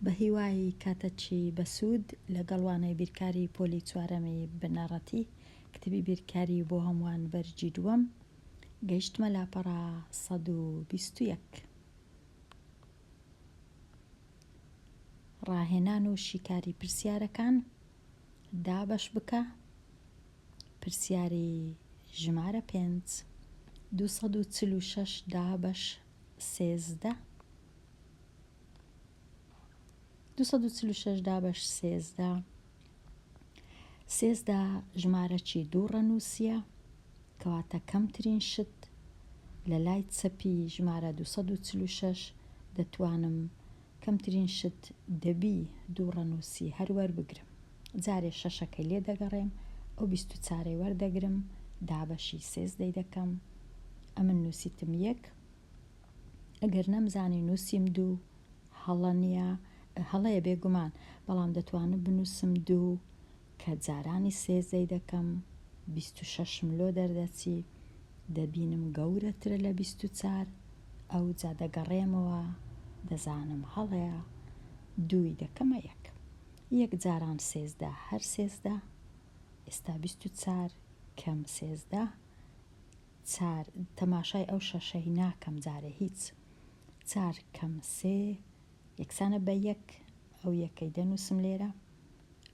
بەهیوای کاتەکی بەسوود لەگەڵ وانەی بیرکاری پۆلی چوارەمی بنەڕەتی کتێبی بیرکاری بۆ هەمووان بەرگی دووەم گەیشتمە لاپەڕە 121. ڕاهێنان و شیکاری پرسیارەکان دابەش بکە پرسیاری ژمارە پێنج 246 دابەش 13 246 دابەش 13 13 ژمارەکی دوو ڕەنووسیە کەواتە کەمترین شت لە لای چەپی ژمارە 246 دەتوانم کەمترین شت دەبی دوو ڕەنووسی هەر وەربگرم جارێ شەشەکەی لێ دەگەڕێم ئەو بیست و چارەی وەردەگرم دابەشی سێزدەی دەکەم ئەمن نووسیتم یەک ئەگەر نەمزانی نووسیم دوو هەڵە نییە هەڵەیە بێگومان بەڵام دەتوانم بنووسم دوو کە جارانی سێزدەی دەکەم 26م لۆ دەردەچی دەبینم گەورەترە لە 24 ئەوجا دەگەڕێمەوە دەزانم هەڵەیە دووی دەکەمە یەک یەک جاران 13 هەر 13 ئێستا 24 کەم 13 چار تەماشای ئەو شەشەی ناکەم جارێ هیچ چار کەم سێ یەکسانە بە یەک ئەو یەکەی دەنووسم لێرە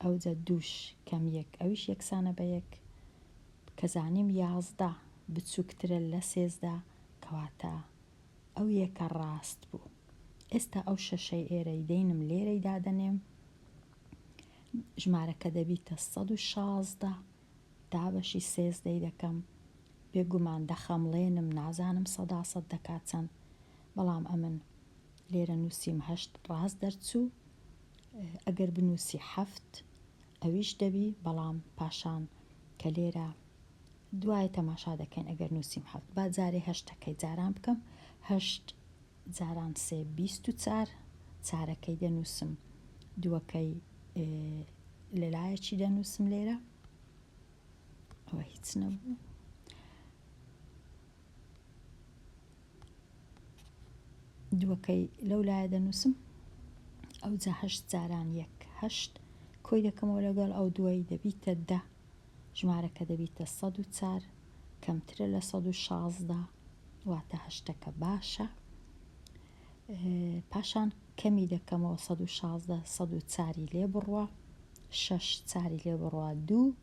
ئەوجە دووش کەم یەک ئەویش یەکسانە بە یەک کە زانیم 11 بچووکترە لە 13 کەواتە ئەو یەکە ڕاست بوو ئێستا ئەو شەشەی ئێرەی دەینم لێرەی دادەنێم ژمارەکە دەبیتە 116 دابەشی سێزدەی دەکەم بێگومان دەخەمڵێنم نازانم سەدا سەد دەکات چەند بەڵام ئەمن لێرە نووسیم هەشت ڕاست دەرچوو ئەگەر بنووسی حەفت ئەویش دەبی بەڵام پاشان کە لێرە دوای تەماشا دەکەین ئەگەر نووسیم حەفت با جارێ هەشتەکەی جاران بکەم هەشت جاران سێ 24 چارەکەی دەنووسم دووەکەی لەلایەکی دەنووسم لێرە ئەوە هیچ نەبوو دووەکەی لەو لایە دەنووسم ئەوجا هەشت جاران یەک هەشت کۆی دەکەمەوە لەگەڵ ئەو دووەی دەبیتە دە ژمارەکە دەبیتە 104 کەمترە لە 116 واتە هەشتەکە باشە پاشان کەمی دەکەمەوە 116 104 لێ بڕوا شەش چاری لێ بڕوا دوو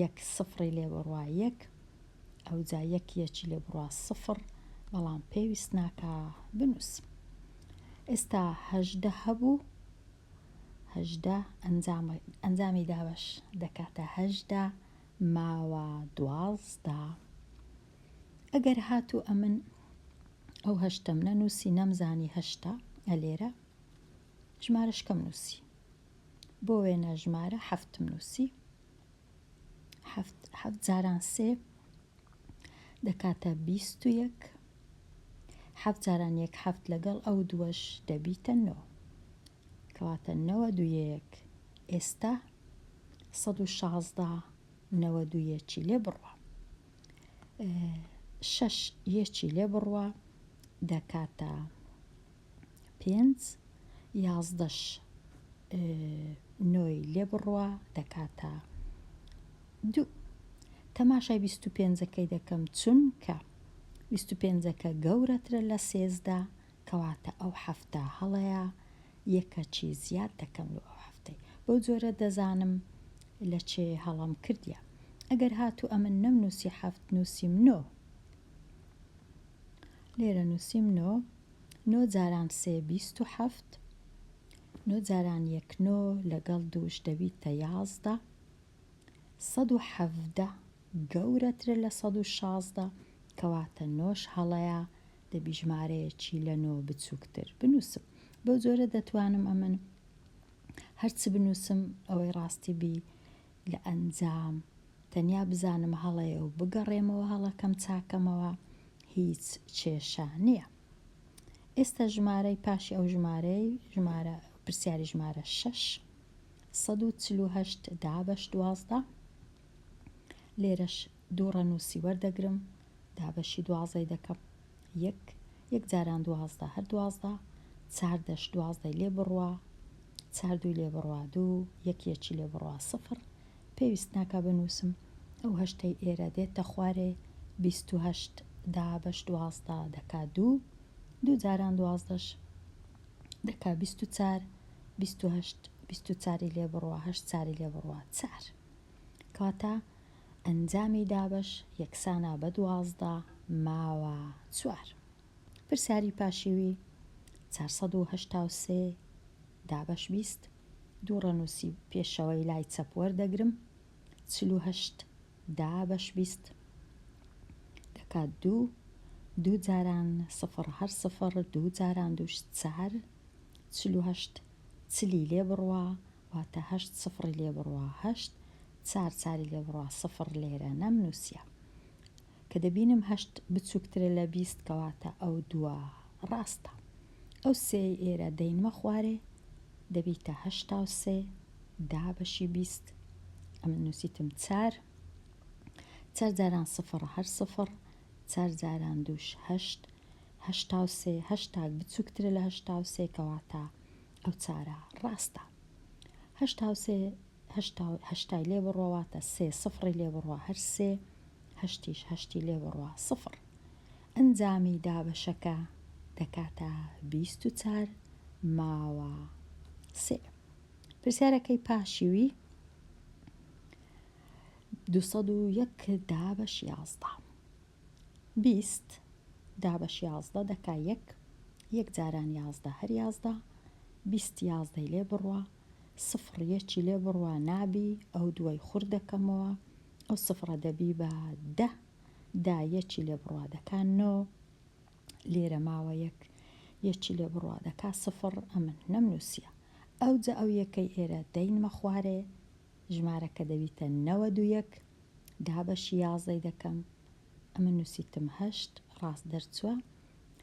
یەک سفڕی لێ بڕوا یەک ئەوجا یەک یەکی لێ بڕوا سفڕ بەڵام پێویست ناکا بنووسم ئێستا 18 هەبوو 18 ئەنجامی دابەش دەکاتە 18 ماوە دوازدە ئەگەر هاتوو ئەمن ئەو هەشتەم نەنووسی نەمزانی هەشتا ئەلێرە ژمارەشکەم نووسی بۆ وێنە ژمارە حەفتم نووسی حەفت حەفت جاران سێ دەکاتە 21 حەفت جاران یەک حەفت لەگەڵ ئەو دووەش دەبیتە نۆ کەواتە نەوە دو یەک ئێستا 116 نەوە دو یەکی لێ بڕوا شەش یەکی لێ بڕوا دەکاتە پێنج یازدەش نۆی لێ بڕوا دەکاتە دوو تەماشای بیست و پێنجەکەی دەکەم چونکە بیست و پێنجەکە گەورەترە لە سێزدە کەواتە ئەو حەفتە هەڵەیە یەکەکی زیاد دەکەم لۆ ئەو حەفتەی بەو جۆرە دەزانم لە چێ هەڵەم کردیە ئەگەر هاتوو ئەمن نەمنووسی حەفت نووسیم نۆ لێرە نووسیم نۆ نۆ جاران سێ 27 نۆ جاران یەک نۆ لەگەڵ دووش دەبیتە 11 117 گەورەترە لە 116 کەواتە نۆش هەڵەیە دەبی ژمارەیەکی لە نۆ بچووکتر بنووسم بەو جۆرە دەتوانم ئەمن هەرچ بنووسم ئەوەی ڕاستی بی لە ئەنجام تەنیا بزانم هەڵەیە و بگەڕێمەوە هەڵەکەم چاکەمەوە هیچ کێشە نییە. ئێستا ژمارەی پاشی ئەو ژمارەی ژمارە پرسیاری ژمارە شەش 148 دابەش 12 لێرەش دوو ڕەنووسی وەردەگرم دابەشی دوازدەی دەکەم یەک یەک جاران دوازدە هەر دوازدە چاردەش دوازدەی لێ بڕوا. چار دووی لێ بڕوا دوو، یەک یەکی لێ بڕوا سفر، پێویست ناکا بنووسم، ئەو هەشتەی ئێرە دێتە خوارێ، 28 دابەش 12 دەکا دوو، دوو جاران دوازدەش دەکا 24، 28 24 ی لێ بڕوا هەشت چاری لێ بڕوا چار. کەواتە ئەنجامی دابەش یەکسانە بە 12 ماوە چوار. پرسیاری پاشیوی، 483 دابەش 20، دوو ڕەنووسی پێشەوەی لای چەپ وەردەگرم، 48 دابەش 20 دەکات دوو، دوو جاران سفر هەر سفر، دوو جاران دووش چار، 48 چلی لێ بڕوا واتە هەشت سفری لێ بڕوا هەشت، چار چاری لێ بڕوا سفر لێرە نەمنووسیە. کە دەبینم هەشت بچووکترە لە 20 کەواتە ئەو دووە ڕاستە. ئەو سێی ئێرە دەینمە خوارێ دەبیتە 83 دابەشی 20 ئەمن نووسیتم چار، چار جاران سفر هەر سفر، چار جاران دووش هەشت، 83 هەشتاک بچووکترە لە 83 کەواتە ئەو چارە ڕاستە. 83 هەشتا و هەشتای لێ بڕوا واتە سێ سفڕی لێ بڕوا هەر سێ، هەشتیش هەشتی لێ بڕوا سفڕ. ئەنجامی دابەشەکە دەکاتە 24 ماوە سێ. پرسیارەکەی پاشیوی 201 دابەش 11. 20 دابەش 11 دەکا یەک، یەک جاران 11 هەر 11، 20 یازدەی لێ بڕوا سفڕ یەکی لێ بڕوا نابی ئەو دووەی خورد دەکەمەوە ئەو سفڕە دەبی بە دە دا یەکی لێ بڕوا دەکا نۆ لێرە ماوە یەک یەکی لێ بڕوا دەکا سفڕ ئەمن نەمنووسیە ئەوجە ئەو یەکەی ئێرە دەینمە خوارێ ژمارەکە دەبیتە 91 دابەشی یازدەی دەکەم ئەمن نووسیتم هەشت ڕاست دەرچووە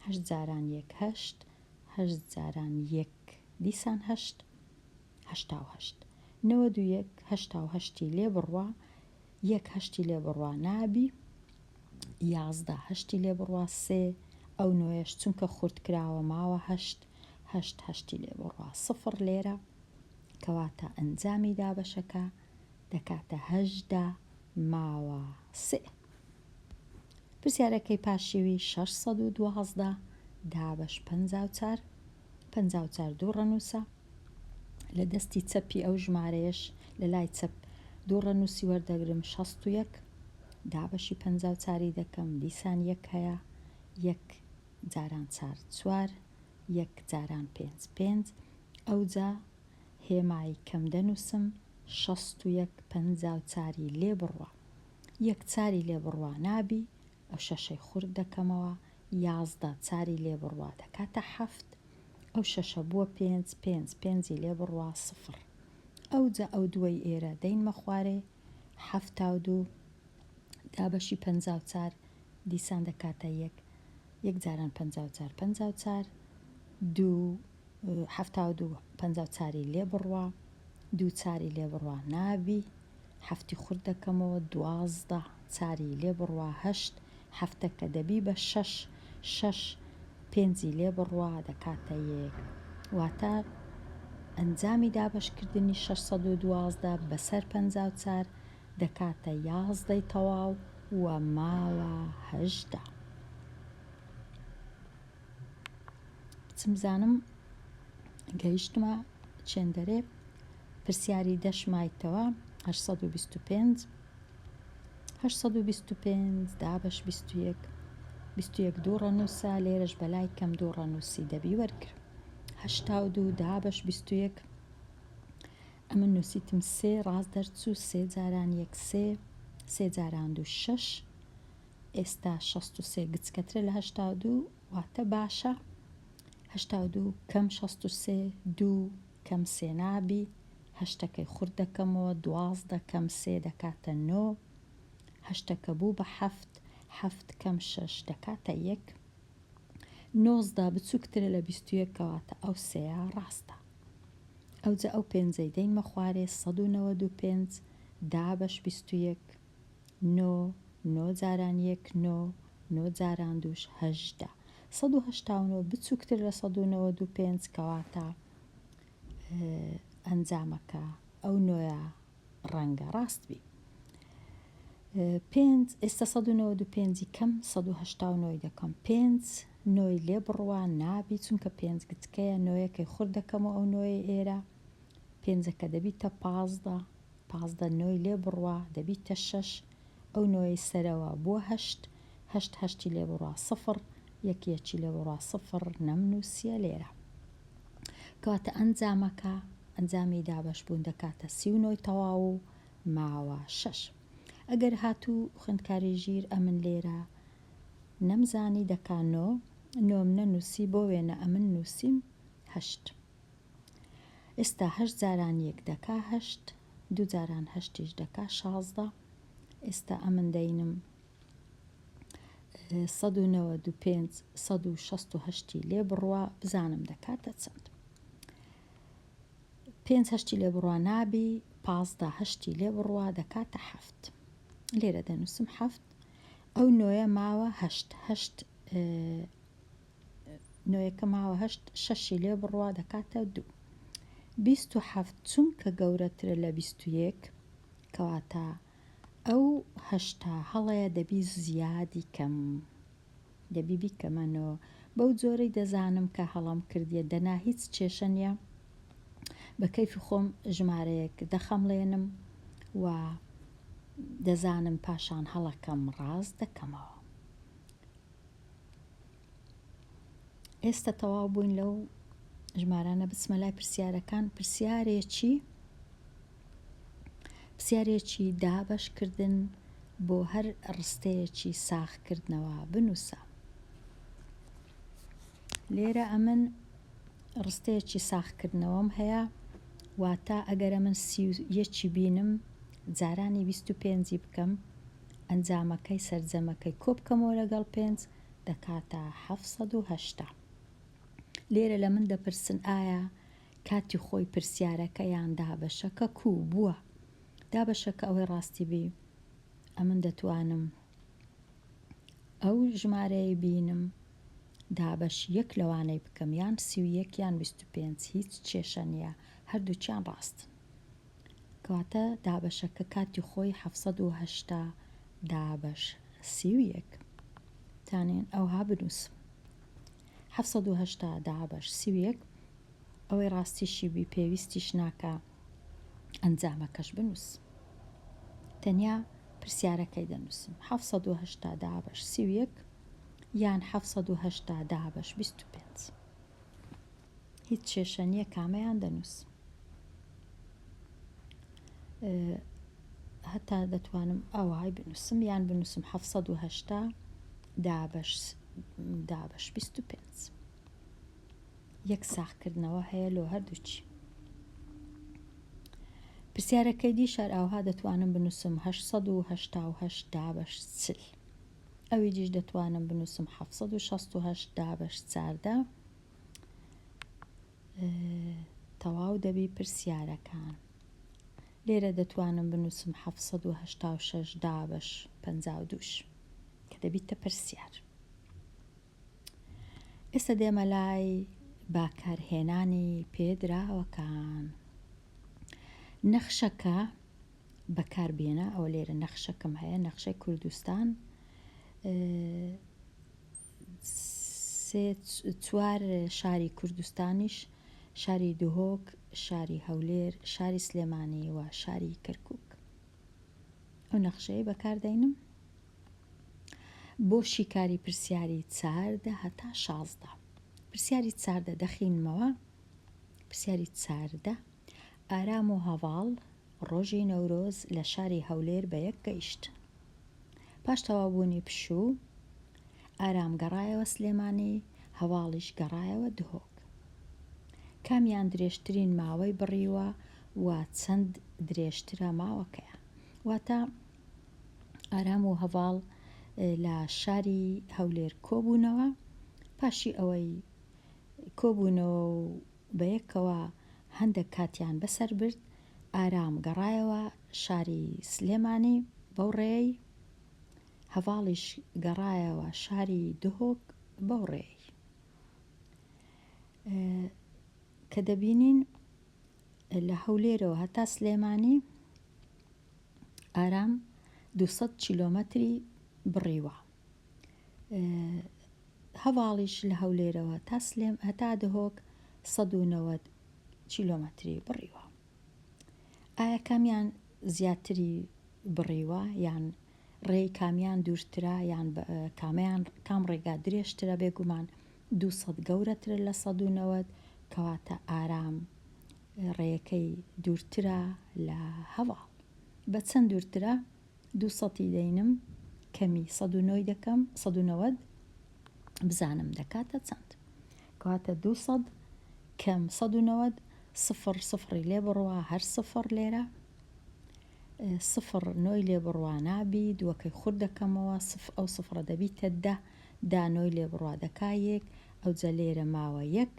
هەشت جاران یەک هەشت هەشت جاران یەک دیسان هەشت 88 91 88ی لێ بڕوا یەک هەشتی لێ بڕوا نابی 11 هەشتی لێ بڕوا سێ ئەو نۆیەش چونکە خورد کراوە ماوە هەشت هەشت هەشتی لێ بڕوا سفر لێرە کەواتە ئەنجامی دابەشەکە دەکاتە 18 ماوە سێ. پرسیارەکەی پاشیوی 612 دابەش 54 54 دوو ڕەنووسە لە دەستی چەپی ئەو ژمارەیەش لە لای چەپ دوو ڕەنووسی وەردەگرم 61 دابەشی 54ی دەکەم دیسان یەک هەیە یەک جاران چار چوار یەک جاران پێنج پێنج ئەوجا هێمای کەم دەنووسم 61 54ی لێ بڕوا یەک چاری لێ بڕوا نابی ئەو شەشەی خورد دەکەمەوە 11 چاری لێ بڕوا دەکاتە حەفت ئەو شەشە بووە پێنج پێنج پێنجی لێ بڕوا سفر ئەوجا ئەو دووەی ئێرە دەینمە خوارێ 72 دابەشی 54 دیسان دەکاتە یەک یەک جاران 54 54 دوو 72 54ی لێ بڕوا دوو چاری لێ بڕوا نابی حەفتی خورد دەکەمەوە 12 چاری لێ بڕوا هەشت حەفتەکە دەبی بە شەش شەش پێنجی لێ بڕوا دەکاتە یەک واتە ئەنجامی دابەشکردنی 612 بەسەر 54 دەکاتە یازدەی تەواو و ماوە 18. بچم بزانم گەیشتمە چێندەرێ پرسیاری دەش مایتەوە 825 825 دابەش 21 21 دوو ڕەنووسە لێرەش بەلای کەم دوو ڕەنووسی دەبی وەرگرم 82 دابەش 21 ئەمن نووسیتم سێ ڕاست دەرچوو سێ جاران یەک سێ سێ جاران دوو شەش ئێستا 63 گچکەترە لە 82 واتە باشە 82 کەم 63 دوو کەم سێ نابی هەشتەکەی خورد دەکەمەوە 12 کەم سێ دەکاتە نۆ هەشتەکە بوو بە حەفت حەفت کەم شەش دەکاتە یەک 19 بچووکترە لە 21 کەواتە ئەو سێیە ڕاستە ئەوجا ئەو پێنجەی دەینمە خوارێ 195 دابەش 21 نۆ نۆ جاران یەک نۆ نۆ جاران دووش 18 189 بچووکتر لە 195 کەواتە. ئەنجامەکە ئەو نۆیە ڕەنگە ڕاست بی. پێنج ئێستا 195 ی کەم 189 ی دەکەم پێنج نۆی لێ بڕوا نابی چونکە پێنج گچکەیە نۆیەکەی خورد دەکەمەوە ئەو نۆیەی ئێرە پێنجەکە دەبیتە 15 15 نۆی لێ بڕوا دەبیتە شەش ئەو نۆیەی سەرەوە بووە هەشت هەشت هەشتی لێ بڕوا سفڕ یەک یەکی لێ بڕوا سفڕ نەمنووسیە لێرە کەواتە ئەنجامەکە ئەنجامی دابەشبوون دەکاتە 39 ی تەواو و ماوە شەش. ئەگەر هاتوو خوێندکاری ژیر ئەمن لێرە نەمزانی دەکا نۆ، نۆم نەنووسی بۆ وێنە ئەمن نووسیم هەشت. ئێستا هەشت جاران یەک دەکا هەشت، دوو جاران هەشتیش دەکا 16. ئێستا ئەمن دەینم 195 168 ی لێ بڕوا بزانم دەکاتە چەند. پێنج هەشتی لێ بڕوا نابی 15 هەشتی لێ بڕوا دەکاتە حەفت. لێرە دەنووسم حەفت. ئەو نۆیە ماوە هەشت هەشت نۆیەکە ماوە هەشت شەشی لێ بڕوا دەکاتە دوو. 27 چونکە گەورەترە لە 21 کەواتە ئەو هەشتا هەڵەیە دەبی زیادی کەم دەبی بیکەمە نۆ بەو جۆرەی دەزانم کە هەڵەم کردیە دەنا هیچ کێشە نیە بە کەیفی خۆم ژمارەیەک دەخەمڵێنم و دەزانم پاشان هەڵەکەم ڕاست دەکەمەوە. ئێستا تەواو بووین لەو ژمارانە بچمە لای پرسیارەکان پرسیارێکی پرسیارێکی دابەشکردن بۆ هەر ڕستەیەکی ساغکردنەوە بنووسە. لێرە ئەمن ڕستەیەکی ساغکردنەوەم هەیە واتە ئەگەر ئەمن 31ی بینم جارانی 25ی بکەم ئەنجامەکەی سەرجەمەکەی کۆبکەمەوە لەگەڵ پێنج دەکاتە 780. لێرە لە من دەپرسن ئایا کاتی خۆی پرسیارەکە یان دابەشەکە کوو بووە؟ دابەشەکە ئەوەی ڕاستی بی ئەمن دەتوانم ئەو ژمارەیەی بینم دابەش یەک لەوانەی بکەم یان 31 یان 25 هیچ کێشە نییە هەردووکیان ڕاستن. کەواتە دابەشەکە کاتی خۆی 780 دابەش 31 تانین ئەوها بنووسم 780 دابەش 31 ئەوەی ڕاستیشی بی پێویستیش ناکا ئەنجامەکەش بنووسم تەنیا پرسیارەکەی دەنووسم 780 دابەش 31 یان 780 دابەش 25 هیچ کێشە نییە کامەیان دەنووسم هەتا دەتوانم ئەوهای بنووسم یان بنووسم 780 دابەش دابەش 25 یەک ساغکردنەوە هەیە لۆ هەردووکی. پرسیارەکەی دیش هەر ئاوها دەتوانم بنووسم 888 دابەش 40. ئەوی دیش دەتوانم بنووسم 768 دابەش 14. تەواو دەبی پرسیارەکان. لێرە دەتوانم بنووسم 786 دابەش 52 کە دەبیتە پرسیار. ئێستا دێمە لای باکارهێنانی پێدراوەکان. نەخشەکە بەکاربێنە، ئەوە لێرە نەخشەکەم هەیە، نەخشەی کوردستان سێ چوار شاری کوردستانیش شاری دهۆک، شاری هەولێر، شاری سلێمانی و شاری کەرکوک. ئەو نەخشەیە بەکاردەینم. بۆ شیکاری پرسیاری 14 هەتا 16. پرسیاری 14 دەخینمەوە. پرسیاری 14 ئارام و هەڤاڵ ڕۆژی نەورۆز لە شاری هەولێر بە یەک گەیشتن. پاش تەواوبوونی پشوو، ئارام گەڕایەوە سلێمانی، هەڤاڵیش گەڕایەوە دهۆک. کامیان درێژترین ماوەی بڕیوە و چەند درێژترە ماوەکەیان؟ واتە ئارام و هەڤاڵ لە شاری هەولێر کۆبوونەوە، پاشی ئەوەی کۆبوونەوە و بەیەکەوە هەندێک کاتیان بەسەر برد، ئارام گەڕایەوە شاری سلێمانی بەو ڕێیەی، هەڤاڵیش گەڕایەوە شاری دهۆک بەو ڕێیەی. کە دەبینین. لە هەولێرەوە هەتا سلێمانی ئارام 200 کیلۆمەتری بڕیوە. هەڤاڵیش لە هەولێرەوە تا سلێم هەتا دهۆک 190 کیلۆمەتری بڕیوە. ئایا کامیان زیاتری بڕیوە یان ڕێی کامیان دوورترە یان کامیان کام ڕێگا درێژترە بێگومان 200 گەورەترە لە 190 کەواتە ئارام ڕێیەکەی دوورترە لە هەڤاڵ بە چەند دوورترە دوو سەتی دەینم کەمی سەد و نۆی دەکەم 190 بزانم دەکاتە چەند کەواتە 200 کەم 190 سفر سفری لێ بڕوا هەر سفر لێرە سفر نۆی لێ بڕوا نابی دووەکەی خورد دەکەمەوە سف ئەو سفرە دەبیتە دە دا نۆی لێ بڕوا دەکا یەک ئەوجا لێرە ماوە یەک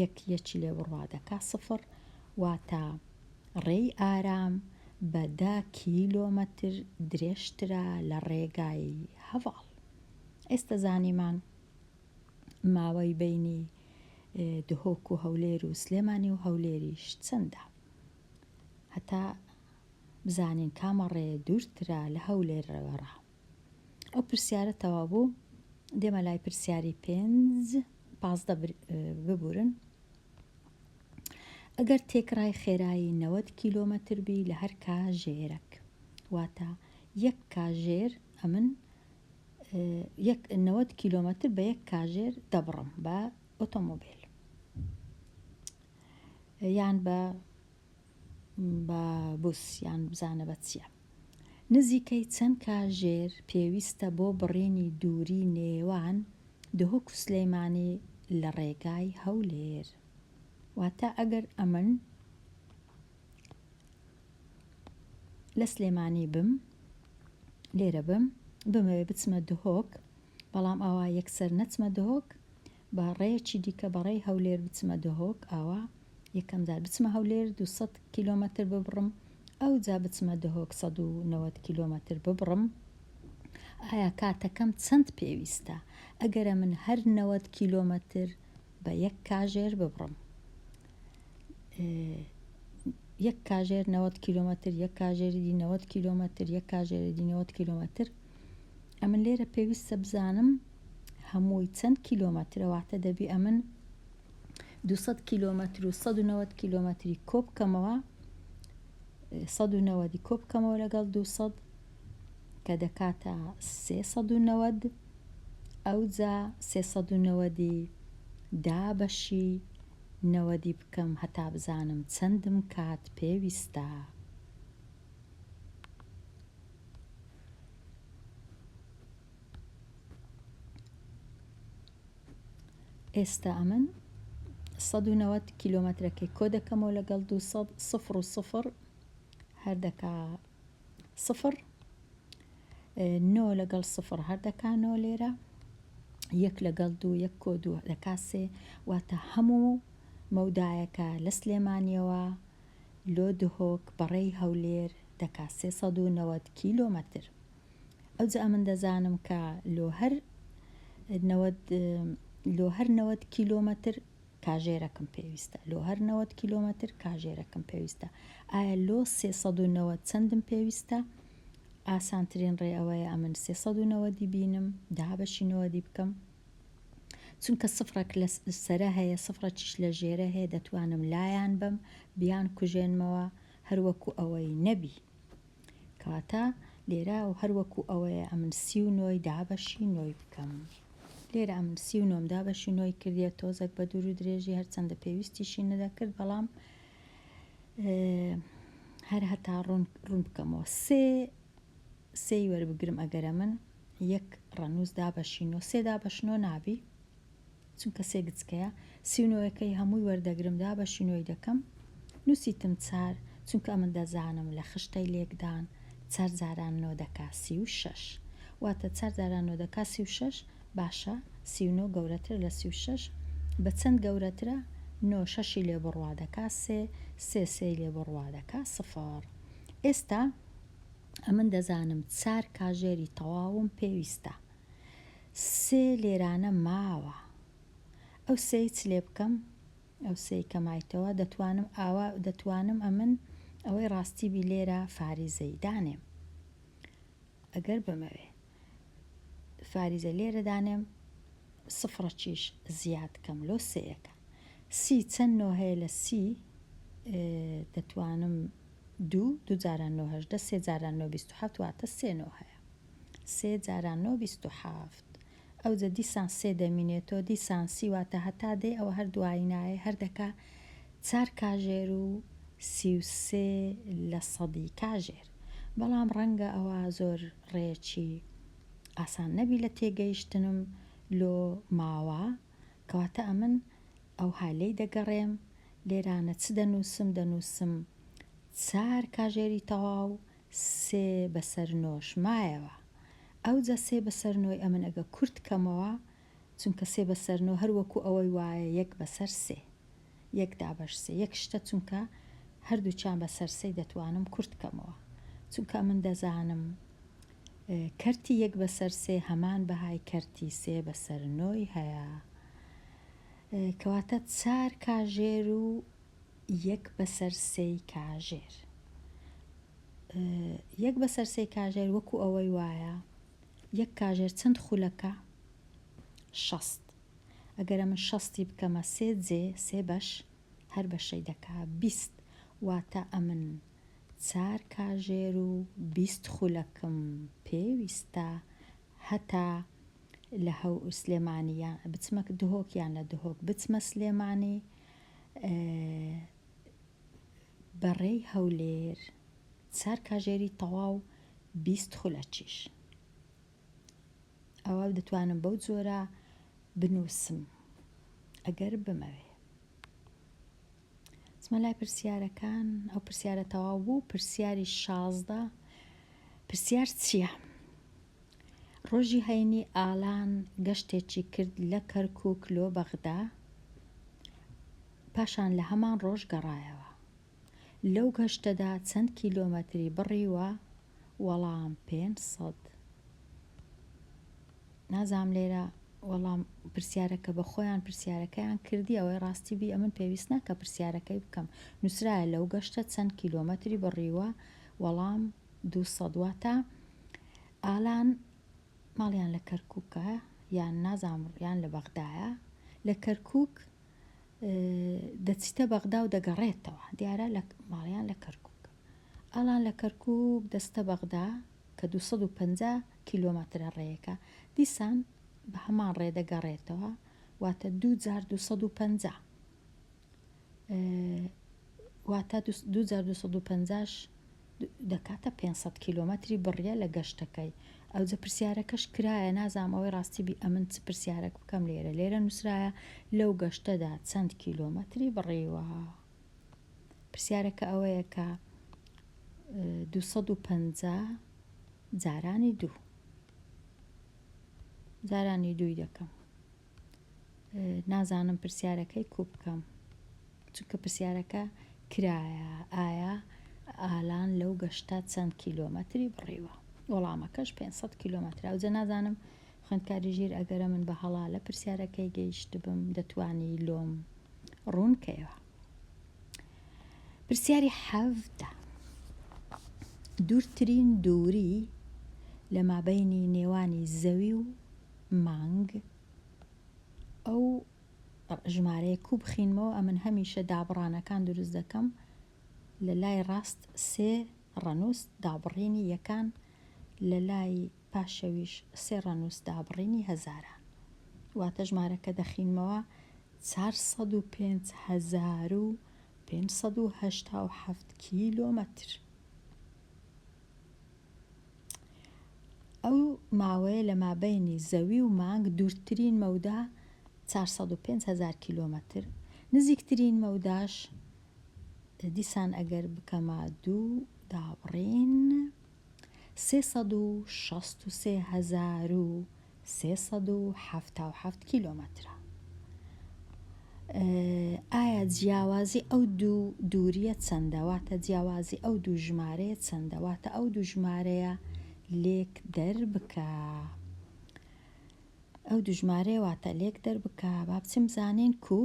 یەک یەکی لێ بڕوا دەکا سفر واتە ڕێی ئارام بە دە کیلۆمەتر درێژترە لە ڕێگای هەڤاڵ. ئێستە زانیمان ماوەی بەینی دهۆک و هەولێر و سلێمانی و هەولێریش چەندە. هەتا بزانین کامە ڕێ دوورترە لە هەولێرەوە ڕا. ئەو پرسیارە تەواو بوو دێمە لای پرسیاری پێنج 15 ببورن. ئەگەر تێکڕای خێرایی 90 کیلۆمەتر بی لە هەر کاژێرەک واتە یەک کاژێر ئەمن یەک 90 کیلۆمەتر بە یەک کاژێر دەبڕم بە ئۆتۆمۆبیل یان بە بە بوس یان بزانە بە چییە نزیکەی چەند کاژێر پێویستە بۆ بڕینی دووری نێوان دهۆک و سلێمانی لە ڕێگای هەولێر؟ واتە ئەگەر ئەمن لە سلێمانی بم لێرە بم بمەوێ بچمە دهۆک بەڵام ئاوا یەکسەر نەچمە دهۆک بە ڕێیەکی دیکە بە ڕێی هەولێر بچمە دهۆک ئاوا یەکەم جار بچمە هەولێر 200 کیلۆمەتر ببڕم ئەوجا بچمە دهۆک 190 کیلۆمەتر ببڕم ئایا کاتەکەم چەند پێویستە ئەگەرە من هەر 90 کیلۆمەتر بە یەک کاژێر ببڕم یەک کاژێر 90 کیلۆمەتر یەک کاژێری دی 90 کیلۆمەتر یەک کاژێری دی 90 کیلۆمەتر ئەمن لێرە پێویستە بزانم هەمووی چەند کیلۆمەترە واتە دەبی ئەمن 200 کیلۆمەتر و 190 کیلۆمەتری کۆ بکەمەوە 190 کۆ بکەمەوە لەگەڵ 200 کە دەکاتە 390 ئەوجا 390 دابەشی نەوەدی بکەم هەتا بزانم چەندم کات پێویستە. ئێستا ئەمن 190 کیلۆمەترەکەی کۆ دەکەمەوە لەگەڵ 200 سفر و سفر هەر دەکا سفر نۆ لەگەڵ سفر هەر دەکا نۆ لێرە یەک لەگەڵ دوو یەک کۆ دوو دەکا سێ واتە هەموو مەودایەکە لە سلێمانیەوە لۆ دهۆک بەڕێی هەولێر دەکا 390 کیلۆمەتر ئەوجا ئەمن دەزانم کە لۆ هەر نەوەد لۆ هەر نەوەد کیلۆمەتر کاژێرەکم پێویستە لۆ هەر نەوەد کیلۆمەتر کاژێرەکم پێویستە ئایا لۆ 390 چەندم پێویستە ئاسانترین ڕێ ئەوەیە ئەمن 390 بینم دابەشی نەوەدی بکەم چونکە سفرەک لە سەرە هەیە سفرەکیش لە ژێرە هەیە دەتوانم لایان بەم بیان کوژێنمەوە هەروەکو ئەوەی نەبی کەواتە لێرە و هەر وەکو ئەوەیە ئەمن سی و نۆی دابەشی نۆی بکەم. لێرە ئەمن سی و نۆم دابەشی نۆی کردیە تۆزەک بە دوور و درێژی هەرچەندە پێویستیشی نەدەکرد بەڵام هەر هەتا ڕوون ڕوون بکەمەوە سێ سێی وەربگرم ئەگەرە من یەک ڕەنووس دابەشی نۆ سێ دابەش نۆ نابی چونکە سێ گچکەیە سی و نۆیەکەی هەمووی وەردەگرم دابەشی نۆی دەکەم نووسیتم چار چونکە ئەمن دەزانم لە خشتەی لێکدان چار جاران نۆ دەکا 36 واتە چار جاران نۆ دەکا 36 باشە 39 گەورەترە لە 36 بە چەند گەورەترە نۆ شەشی لێ بڕوا دەکا سێ سێ سێی لێ بڕوا دەکا سفر ئێستا ئەمن دەزانم چار کاژێری تەواوم پێویستە سێ لێرانە ماوە ئەو سێی چ لێ بکەم؟ ئەو سێی کە مایتەوە دەتوانم ئاوا دەتوانم ئەمن ئەوەی ڕاستی بی لێرە فاریزەی دانێم ئەگەر بمەوێ فاریزە لێرە دانێم سفڕەکیش زیاد کەم لۆ سێیەکە سی چەند نۆ هەیە لە سی دەتوانم دوو دوو جاران نۆ 18 سێ جاران نۆ 27 واتە سێ نۆ هەیە سێ جاران نۆ 27 ئەوجە دیسان سێ دەمینێتۆ دیسان سی واتە هەتا دێ ئەوە هەر دوایی نایێ هەر دەکا چار کاژێر و 33 لە سەدی کاژێر بەڵام ڕەنگە ئەوە زۆر ڕێیەکی ئاسان نەبی لە تێگەیشتنم لۆ ماوە کەواتە ئەمن ئەوها لێی دەگەڕێم لێرانە چ دەنووسم دەنووسم چار کاژێری تەواو سێ بەسەر نۆش مایەوە ئەوجا سێ بەسەر نۆی ئەمن ئەگە کورت کەمەوە چونکە سێ بەسەر نۆ هەر وەکو ئەوەی وایە یەک بەسەر سێ یەک دابەش سێ یەک شتە چونکە هەردووکیان بەسەر سێی دەتوانم کورت کەمەوە چونکە ئەمن دەزانم کەرتی یەک بەسەر سێ هەمان بەهای کەرتی سێ بەسەر نۆی هەیە کەواتە چار کاژێر و یەک بەسەر سێی کاژێر یەک بەسەر سێی کاژێر وەکو ئەوەی وایە یەک کاژێر چەند خولەکە؟ شەست. ئەگەر ئەمن شەستی بکەمە سێ جێ، سێ بەش، هەر بەشەی دەکا 20. واتە ئەمن چار کاژێر و 20 خولەکم پێویستە هەتا لە هەو سلێمانی یان بچمە دهۆک یان لە دهۆک بچمە سلێمانی بە ڕێی هەولێر چار کاژێری تەواو 20 خولەکیش. ئەوە دەتوانم بەو جۆرە بنووسم ئەگەر بمەوێ. چمە لای پرسیارەکان ئەو پرسیارە تەواو بوو پرسیاری 16 پرسیار چییە؟ ڕۆژی هەینی ئالان گەشتێکی کرد لە کەرکوک لۆ بەغدا پاشان لە هەمان ڕۆژ گەڕایەوە لەو گەشتەدا چەند کیلۆمەتری بڕیوە؟ وەڵام 500. نازانم لێرە وەڵام پرسیارەکە بە خۆیان پرسیارەکەیان کردی ئەوەی ڕاستی بی ئەمن پێویست ناکە پرسیارەکەی بکەم نووسرایە لەو گەشتە چەند کیلۆمەتری بڕیوە وەڵام 200 واتە ئالان ماڵیان لە کەرکووکە یان نازانم یان لە بەغدایە لە کەرکووک دەچیتە بەغدا و دەگەڕێتەوە دیارە لە ماڵیان لە کەرکووک ئالان لە کەرکووک دەستە بەغدا کە 250 کیلۆمەترە ڕێیەکە دیسان بە هەمان ڕێ دەگەڕێتەوە واتە دوو جار 250 واتە دوو جار 250 دەکاتە 500 کیلۆمەتری بڕیە لە گەشتەکەی ئەوجە پرسیارەکەش کرایە نازانم ئەوەی ڕاستی بی ئەمن چ پرسیارەک بکەم لێرە لێرە نووسرایە لەو گەشتەدا چەند کیلۆمەتری بڕیوە پرسیارەکە ئەوەیە کە 250 جارانی دوو جارانی دووی دەکەم نازانم پرسیارەکەی کو بکەم چونکە پرسیارەکە کرایە ئایا ئالان لەو گەشتە چەند کیلۆمەتری بڕیوە وەڵامەکەش 500 کیلۆمەترە ئەوجە نازانم خوێندکاری ژیر ئەگەرە من بە هەڵا لە پرسیارەکەی گەیشتبم دەتوانی لۆم ڕوون کەیەوە پرسیاری 17 دوورترین دووری لە مابەینی نێوانی زەوی و مانگ ئەو ژمارەیە کو بخینمەوە ئەمن هەمیشە دابڕانەکان دروست دەکەم لە لای ڕاست سێ ڕەنووس دابڕینی یەکان لە لای پاشەویش سێ ڕەنووس دابڕینی هەزاران واتە ژمارەکە دەخینمەوە 405,587 کیلۆمەتر. ئەو ماوەیە لە مابەینی زەوی و مانگ دوورترین مەودا 405 هەزار کیلۆمەتر، نزیکترین مەوداش دیسان ئەگەر بکەمە دوو دابڕین 363,377 کیلۆمەترە. ئایا جیاوازی ئەو دوو دووریە چەندە؟ واتە جیاوازی ئەو دوو ژمارەیە چەندە؟ واتە ئەو دوو ژمارەیە لێک دەربکە. ئەو دوو ژمارەیە واتە لێک دەربکە. با بچیم زانین کو.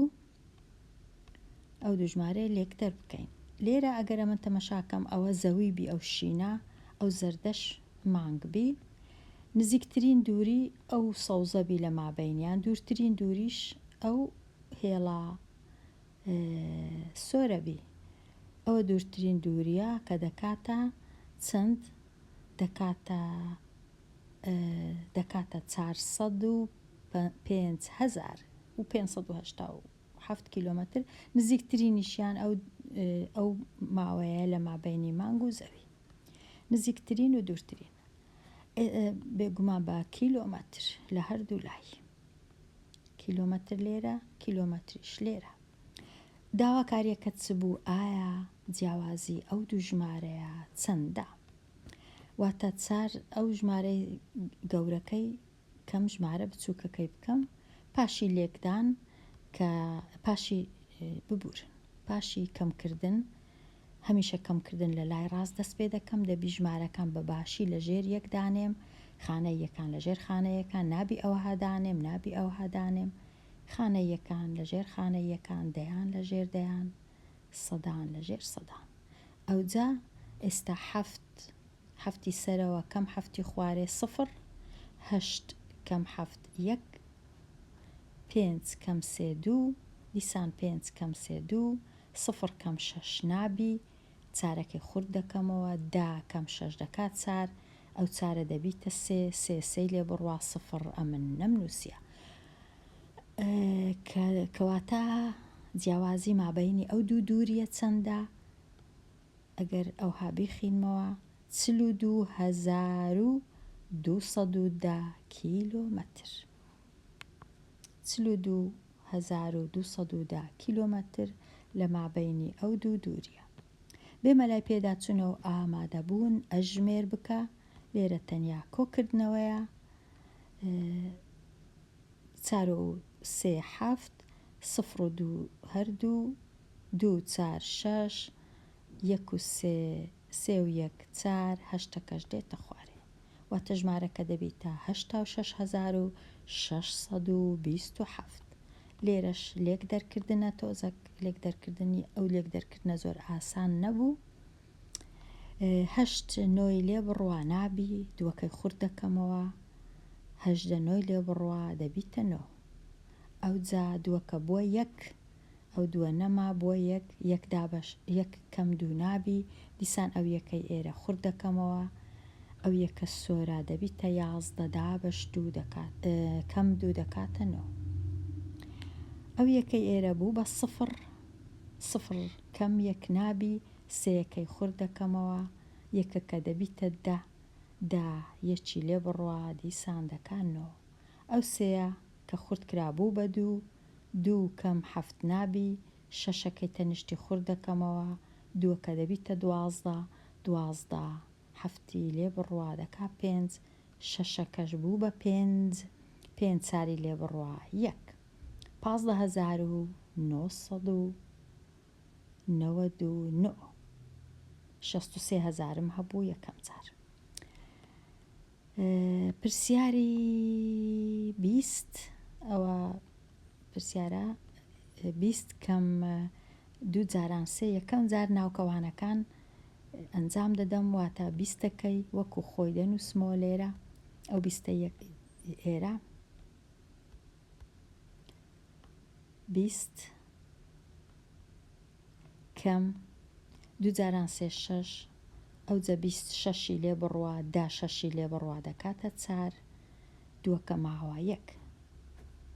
ئەو دوو ژمارەیە لێک دەربکەین. لێرە ئەگەر ئەمن تەمەشا کەم ئەوە زەوی بی ئەو شینە ئەو زەردەش مانگ بی نزیکترین دووری ئەو سەوزە بی لە مابەینیان دوورترین دووریش ئەو هێڵە سۆرە بی ئەوە دوورترین دووریە کە دەکاتە چەند دەکاتە دەکاتە 405587 کیلۆمەتر نزیکترینیشیان ئەو ئەو ماوەیە لە مابەینی مانگ و زەوی نزیکترین و دوورترین بێگومان بە کیلۆمەتر لە هەردوو لای کیلۆمەتر لێرە کیلۆمەتریش لێرە داواکاریەکە چ بوو ئایا جیاوازی ئەو دوو ژمارەیە چەندە واتە چار ئەو ژمارەی گەورەکەی کەم ژمارە بچووکەکەی بکەم پاشی لێکدان کە پاشی ببورن پاشی کەمکردن هەمیشە کەمکردن لە لای ڕاست دەست پێ دەکەم دەبی ژمارەکان بە باشی لە ژێر یەک دانێم خانەییەکان لە ژێر خانەیەکان نابی ئەوها دانێم نابی ئەوها دانێم خانەییەکان لە ژێر خانەییەکان دەیان لە ژێر دەیان سەدان لە ژێر سەدان ئەوجا ئێستا حەفت حەفتی سەرەوە کەم حەفتی خوارێ سفڕ هەشت کەم حەفت یەک پێنج کەم سێ دوو دیسان پێنج کەم سێ دوو سفڕ کەم شەش نابی چارەکەی خورد دەکەمەوە دە کەم شەش دەکا چار ئەو چارە دەبیتە سێ سێ سێی لێ بڕوا سفڕ ئەمن نەمنووسیە کە کەواتە جیاوازی مابەینی ئەو دوو دووریە چەندە ئەگەر ئەوها بیخینمەوە 42210 کیلۆمەتر 42210 کیلۆمەتر لە مابەینی ئەو دوو دووریە بێمە لای پێداچونەوە ئامادەبوون ئەژمێر بکە لێرە تەنیا کۆکردنەوەیە چار و سێ حەفت سفر و دوو هەر دوو دوو چار شەش یەک و سێ سێ و یەک چار هەشتەکەش دێتە خوارێ واتە ژمارەکە دەبیتە 86627 لێرەش لێک دەرکردنە تۆزەک لێک دەرکردنی ئەو لێک دەرکردنە زۆر ئاسان نەبوو هەشت نۆی لێ بڕوا نابی دووەکەی خورد دەکەمەوە 18 نۆی لێ بڕوا دەبیتە نۆ ئەوجا دووەکە بووە یەک ئەو دووە نەما بووە یەک یەک دابەش یەک کەم دوو نابی دیسان ئەو یەکەی ئێرە خورد دەکەمەوە ئەو یەکە سۆرە دەبیتە 11 دابەش دوو دەکات کەم دوو دەکاتە نۆ ئەو یەکەی ئێرە بوو بە سفر سفر کەم یەک نابی سێیەکەی خورد دەکەمەوە یەکەکە دەبیتە دە دە یەکی لێ بڕوا دیسان دەکا نۆ ئەو سێیە کە خورد کرا بوو بە دوو، دوو کەم حەفت نابی، شەشەکەی تەنیشتی خورد دەکەمەوە، دووەکە دەبیتە 12، 12 حەفتی لێ بڕوا دەکا پێنج، شەشەکەش بوو بە پێنج، پێنج چاری لێ بڕوا یەک. 15999. 63 هەزارم هەبوو یەکەم جار. پرسیاری 20 ئەوە پرسیارە 20 کەم دوو جاران سێ یەکەم جار ناوکەوانەکان ئەنجام دەدەم واتە بیستەکەی وەکو خۆی دەنووسمەوە لێرە ئەو بیستە ئێرە 20 کەم دوو جاران سێ شەش ئەوجە 20 شەشی لێ بڕوا دا شەشی لێ بڕوا دەکاتە چار دووەکە ماوە یەک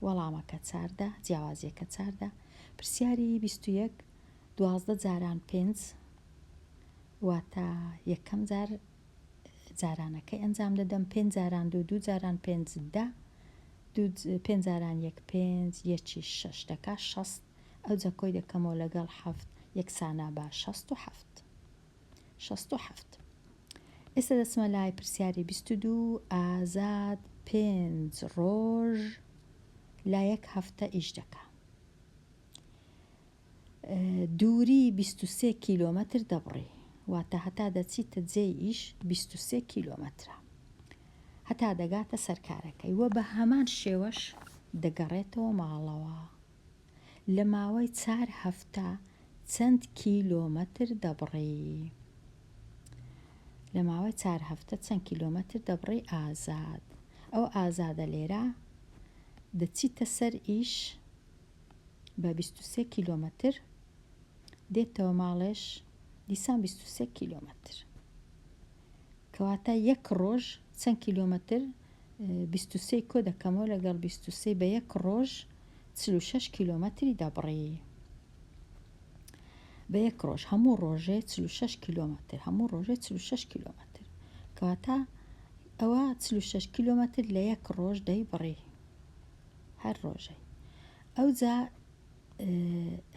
وەڵامەکە چاردە جیاوازیەکە چاردە پرسیاری 21 12 جاران پێنج واتە یەکەم جار جارانەکەی ئەنجام دەدەم پێنج جاران دوو دوو جاران پێنج دە دوو پێنج جاران یەک پێنج یەکی شەش دەکا شەست ئەوجا کۆی دەکەمەوە لەگەڵ حەفت یەکسانە بە 67 67 ئێستا دەچمە لای پرسیاری 22 ئازاد پێنج ڕۆژ لە یەک هەفتە ئیش دەکا دووری 23 کیلۆمەتر دەبڕی واتە هەتا دەچیتە جێی ئیش 23 کیلۆمەترە هەتا دەگاتە سەرکارەکەی وە بە هەمان شێوەش دەگەڕێتەوە ماڵەوە لە ماوەی چار هەفتە. چەند کیلۆمەتر دەبڕی؟ لە ماوەی چار هەفتە چەند کیلۆمەتر دەبڕی ئازاد؟ ئەو ئازادە لێرە دەچیتە سەر ئیش بە 23 کیلۆمەتر دێتەوە ماڵێش دیسان 23 کیلۆمەتر. کەواتە یەک ڕۆژ چەند کیلۆمەتر 23 کۆ دەکەمەوە لەگەڵ 23 بە یەک ڕۆژ 46 کیلۆمەتری دەبڕی. بە یەک ڕۆژ هەموو ڕۆژێ 46 کیلۆمەتر هەموو ڕۆژێ 46 کیلۆمەتر کەواتە ئەوە 46 کیلۆمەتر لە یەک ڕۆژ دەیبڕی هەر ڕۆژەی ئەوجا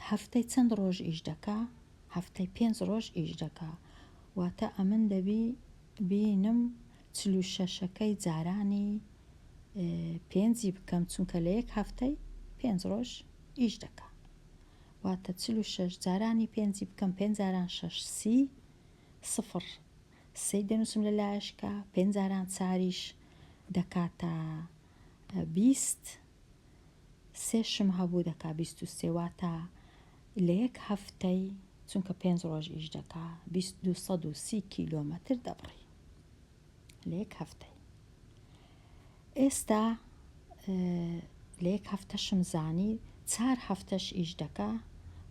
هەفتەی چەند ڕۆژ ئیش دەکا هەفتەی پێنج ڕۆژ ئیش دەکا واتە ئەمن دەبی بینم چلوشەشەکەی جارانی پێنجی بکەم چونکە لە یەک هەفتەی پێنج ڕۆژ ئیش دەکا واتە 46 جارانی پێنجی بکەم پێنج جاران شەش سی سفر سێی دەنووسم لە لایشکە پێنج جاران چاریش دەکاتە 20 سێشم هەبوو دەکا 23 واتە لە یەک هەفتەی چونکە پێنج ڕۆژ ئیش دەکا 230 کیلۆمەتر دەبڕی لە یەک هەفتەی ئێستا لە یەک هەفتەشم زانی چار هەفتەش ئیش دەکا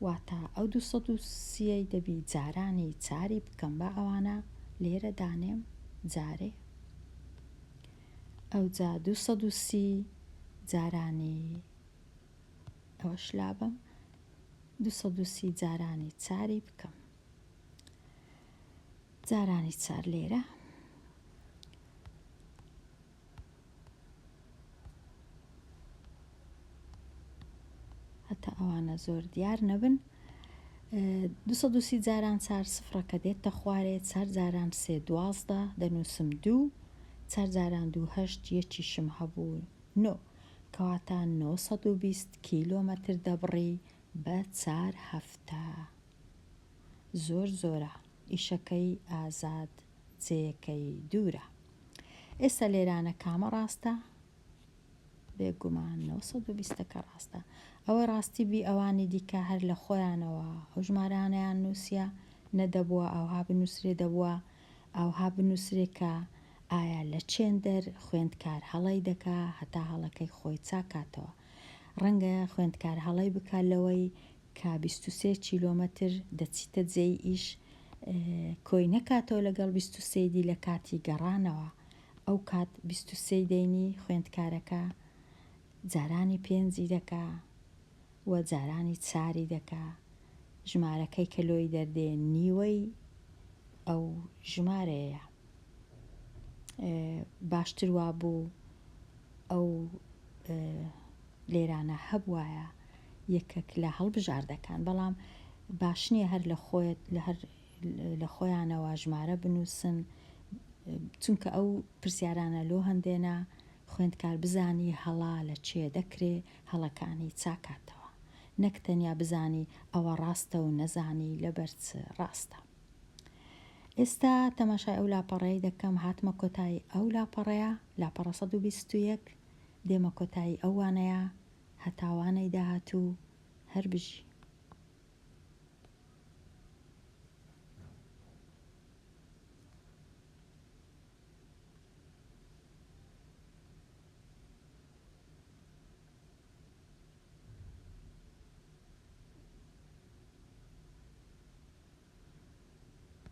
واتە ئەو 230 دەبی جارانی چاری بکەم با ئەوانە لێرە دانێم جارێ ئەوجا 230 جارانی ئەوەش لابەم 230 جارانی چاری بکەم جارانی چار لێرە هەتا ئەوانە زۆر دیار نەبن 230 جاران چار سفرەکە دێتە خوارێ چار جاران سێ دوازدە دەنووسم دوو چار جاران دوو هەشت یەکیشم هەبوو نۆ کەواتە 920 کیلۆمەتر دەبڕی بە چار هەفتە زۆر زۆرە ئیشەکەی ئازاد جێیەکەی دوورە ئێستا لێرانە کامە ڕاستە بێگومان 920 ەکە ڕاستە ئەوەی ڕاستی بی ئەوانی دیکە هەر لە خۆیانەوە ئەو ژمارانەیان نووسە نەدەبووە ئەوها بنووسرێ دەبووە ئەوها بنووسرێ کە ئایا لە چێندەر خوێندکار هەڵەی دەکا هەتا هەڵەکەی خۆی چاکاتەوە ڕەنگە خوێندکار هەڵەی بکا لەوەی کە 23 کیلۆمەتر دەچیتە جێی ئیش کۆی نەکاتەوە لەگەڵ 23 دی لە کاتی گەڕانەوە ئەو کات 23 دەینی خوێندکارەکە جارانی پێنجی دەکا و جارانی چاری دەکا ژمارەکەی کە لۆی دەردێ نیوەی ئەو ژمارەیە باشتر وابوو ئەو لێرانە هەبوایە یەکەک لە هەڵبژاردەکان بەڵام باش نییە هەر لە خۆیت لە هەر لە خۆیانەوە ژمارە بنووسن چونکە ئەو پرسیارانە لۆ هەندێنە خوێندکار بزانی هەڵا لە چێ دەکرێ هەڵەکانی چاکاتەوە نەک تەنیا بزانی ئەوە ڕاستە و نەزانی لەبەر چ ڕاستە. ئێستا تەماشای ئەو لاپەڕەی دەکەم هاتمە کۆتایی ئەو لاپەڕەیە لاپەڕە 121 دێمە کۆتایی ئەو وانەیە هەتا وانەی داهاتوو هەر بژی.